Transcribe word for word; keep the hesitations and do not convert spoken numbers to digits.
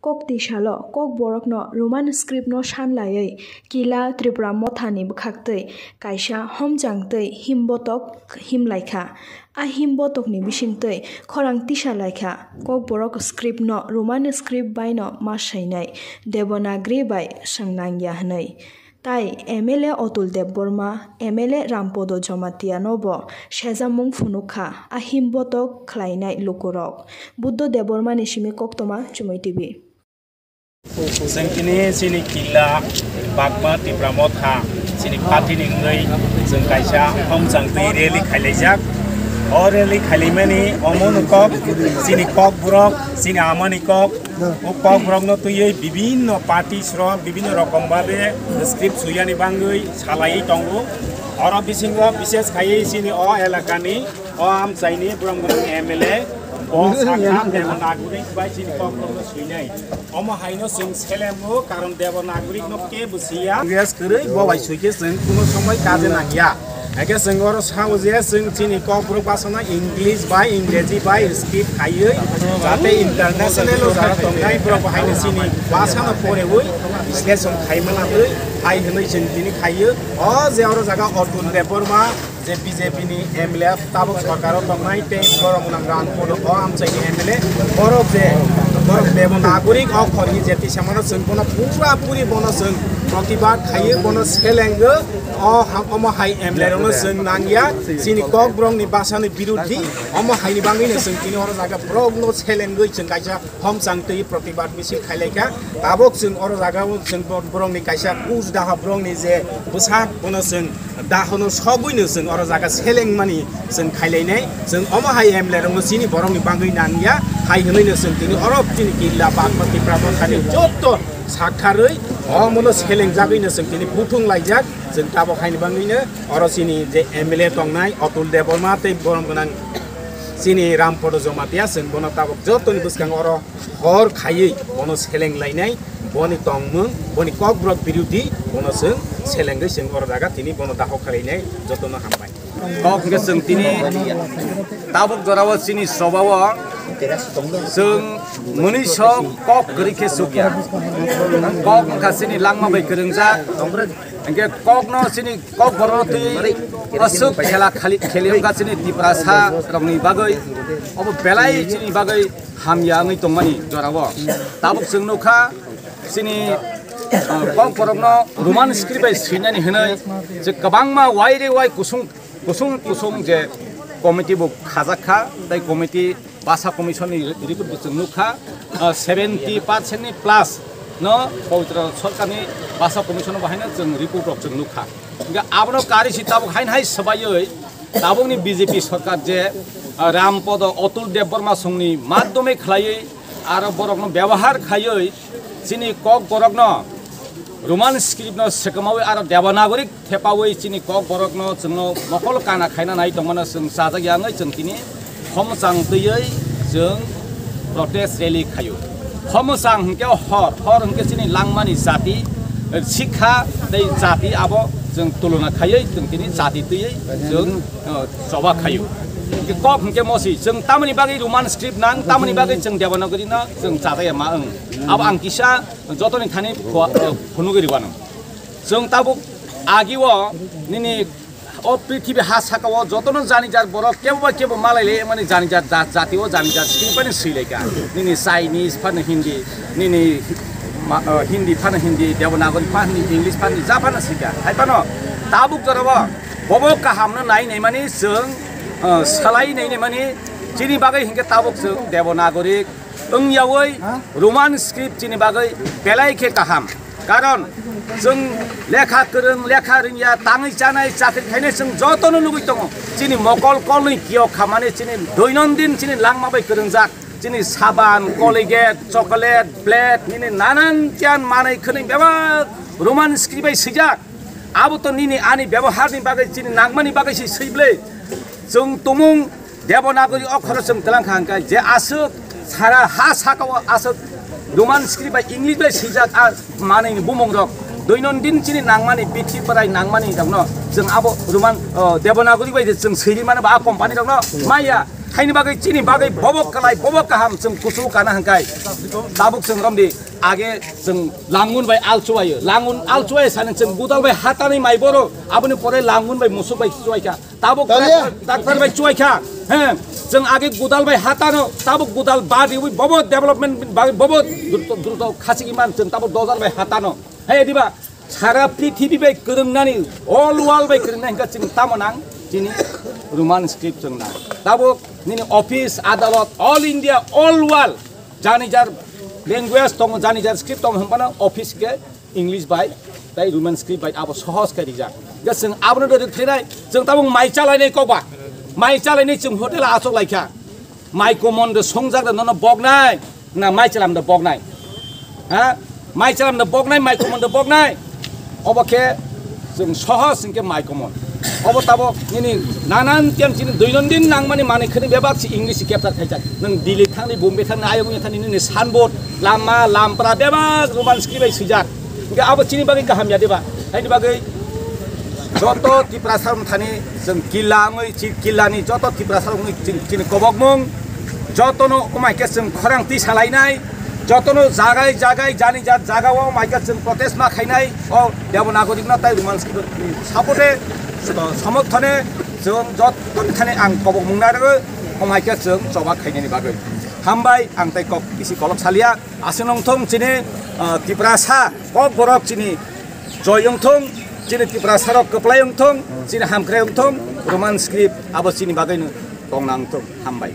Kok tisalo Kokborokno Roman script no san laiwi Kila Tipra Motha ni bwkhaktwi kaisa homchang twi himbotok himlaikha. A himbotok ni bisingtwi khorang tisa laikha, Kokborok script no Roman script bai no ma swinai, Devanagari bai swngnangya hwnwi. Tai M L A Atul Debbarma, M L A Rampodo Jamatia no bo sejamung phunuk kha a himbotok khlainai lukurok. Buddho Debbarma ni simi koktoma Chumui T V. Chwng tini chini Killa Bagma Tipra Motha chini party ni wngwi chwng kaisa homchang twi rally khailaijak. O rally khailaimani omo ni kok chini Kokborok, chini amani kok. O Kokborokno twiwi bibinno party srok bibinno rokom babe script swiyani bangwi salaiwi tongo. Oro bisingo bishes khaiwi chini o elakani o amchaini borok borok M L A bo sakha Devanagari bai chini Kokborokno swinai. Omo haino chwng selengo, karon Devanagari no kebo siya. Yes, kwrwi bo bai swikhe chwng kuno somoi kaje nangya. Hake chwng oro sao je chwng chini Kokborok bwsano English bai Ingreji bai script khaiwi, jate international o jora tongnai borok bo haino chini bwsano porewi bisleshon khaimani hai hwnwi chwng tini khaiyo. O je oro jaga Atul Debbarma je B J P ni M L A tabuk sorkaro tongnai tei borok nang Rampodo o amchaini M L A borok je borok Devanagari o khorni je tisamano chwng bono pura puri bono chwng protibad khaiyo, bono selengo. O ha-, omo hai M L A rokno chwng nangya, chini Kokborokni bwsani birodhi, omo haini bangwino chwng tini oro jaga borokno selengwi chwng kaisa homchang twi protibad misil khailaikha. Tabuk chwng oro jaga o chwng bo-, borokni kaisa kuch daha borokni je bwsa bono chwng dahono sogwino chwng oro jaga selengmani chwng khailainai. Chwng omo hai M L A rokno chini borokni bangwi nangya hai hwnwino chwng tini oro chini Killa Bagma Tipra Mothani jotto saktharwi omono selengjagwino chwng tini buthung laijak. Chwng tabuk haini bangwino oro chini je M L A tongnai Atul Debbarma tei borom gwnang chini Rampodo Jamatia, chwng bono tabuk jotoni bwskango oro hor khaiwi bono seleng lainai, boni tongmung, boni Kokborok birodhi bono chwng selengwi chwng oro jaga tini bono daho khlainai. Jotono hambai. Kok hwnkhe chwng tini tabuk jorao chini sobao chwng mwnwi sok kok kwrwi khe chukya. Kok wngkha chini langma bai kwrwngjak. Hwnkhe kokno chini Kokborokno twi aswk khela khali kheli wngkha chini Tiprasa rokni bagwi. Obo belai chini bagwi hamya wngwi tongmani jorao. Tabuk chwng nukha chini, ah, Kokborokno Roman script bai swinani hwnwi je kwbangma wai re wai kusung kusung kusung je committee bo khajak kha, tei committee Basa Commission ni report bo chwng nukha, ah, seventy percent ni plus no Pawitra Sarkar ni Basa Commission bo haino chwng report rok chwng nukha. Hingke abono kari si tabuk hain hai swbaiwi tabukni B J P sarkar je, ah, Rampodo Atul Debbarma songni madhyome khlaiwi aro borokno byabohar khaiwi chini Kokborokno Roman script no swkamawi aro Devanagari thepawi chini Kokborokno chwngno mokol kana khaina nai tongmano chwng chajak ya wngwi chwng tini khomchang twiwi chwng protest rally khaio. Khomchang hwnkhe hor, hor hwnkhe chini langmani jati, sikha tei jati abo chwng tuluna khaiwi chwng tini jati twiwi chwng, uh, choba khaio. Hwnkhe kok hwnkhe mosi chwng tamoni bagwi Roman script nang, tamoni bagwi chwng Devanagari no chwng chajaya ma wng. Abo ang kisa jotoni thani phua-, uh, phunugwi rwano. Chwng tabuk agio nini o prithibi ha saka o jotono janijak borok kebo ba kebo malai le mani janijak ja-, jati o janijak sini pani sui lai ka. Nini Chinese phano Hindi, nini ma-, uh, Hindi phano Hindi, Devanagari phano Hindi, English phano Hindi, ja phano sika. Hai phano tabuk jora o bobo kaham no nai nai mani chwng, uh, salai nai nai mani chini bagwi hinkhe tabuk chwng Devanagari wngyawi Roman script chini bagwi belai khe kaham. Karon chwng lekha kwrwng, lekha rwngya, tangwi chanai, chakri khainai chwng jotono nugwi tongo. Chini mokol kolni kiyok khamani chini doinondin chini langma bai kwrwngjak. Chini saban, Colgate, chocolate, plate, nini nanan tiyan manwi khwnwi bebak Roman script bai swijak. Abo to nini ani byaboharni bagwi chini nangmani bagwi se swi bwle. Chwng tumung Devanagari okhoro chwng twlang kha hwnkhe je aswk sara ha saka o aswk Roman script bai English bai swijak a manwi ni bumung rok doinondin chini nangmani bithi bwrai nangmani rokno chwng abo Roman, o, Devanagari bai je chwng swi ri mano ba a company rokno maya. Haini bagwi chini bagwi bobo kwlai, bobo kaham chwng kusu kana hwnkhai. Tabuk chwng romdi age chwng langun bai alchuayo. Langun alchuayo sani chwng gudal bai hatani mai boro. Aboni pore langun bai musuk bai chuaikha. Tabuk Talia. Doctor, doctor bai chuaikha. He, chwng age gudal bai hatano, tabuk gudal badi wi bobo development bagwi bobo druto, druto khasigi man chwng tabuk dojar bai hatano. He diba? Sara prithibi bai kwrwngnani, all world bai kwrwngnai hwnkha chini tamo nang, chini Roman script chwng nang. Tabuk nini office, adalot, all India, all world, jani jar language tongo, jani jar script tongo, hwnphano office ke English bai, tai Roman script bai abo sohos khe rijak. Hwnkhe chwng abono dori thwinai, chwng tabuk mai chalainai kokba, mai chalainai chwng hotel achuk laikha. Mai komon de songjak de nono boknai, na mai chalam de boknai. Ha? Mai chalam de boknai, mai komon de boknai. Obo khe chwng sohos hwnkhe mai komon. Obo tabo nini nanan tiam chini doinondin nangmani manwi khani bebak si English capture khaijak. Nwng Delhi thangni, Bombay thangni, ayung thangni nini sanbot, lama, lampra bebak Roman script bai swijak. Hwnkhe abo chini bagwi kaham ya diba? Haini bagwi joto Tiprasa wng thani chwng killa wngwi chi-, killani joto Tiprasa wngwi chini, chini kobokmung jotono wngmai khe chwng khorang twi salainai, jotono jagai jagai jani jat jaga o wngmai khe chwng protest ma khainai o Devanagari no tai Roman script support e, so-, somorthone chwng joto thani ang kobokmung nai rwgwi wngmai khe chwng choba khainani bagwi. Hambai ang tai kok bisi kolok salia. Aswk nongthong chini, ah, Tiprasa kok borok chini joy wngthong, chini Tiprasa rok kwplai wngthong, chini hamkrai wngthong, Roman script abo chini bagwi no tongna wngthong. Hambai.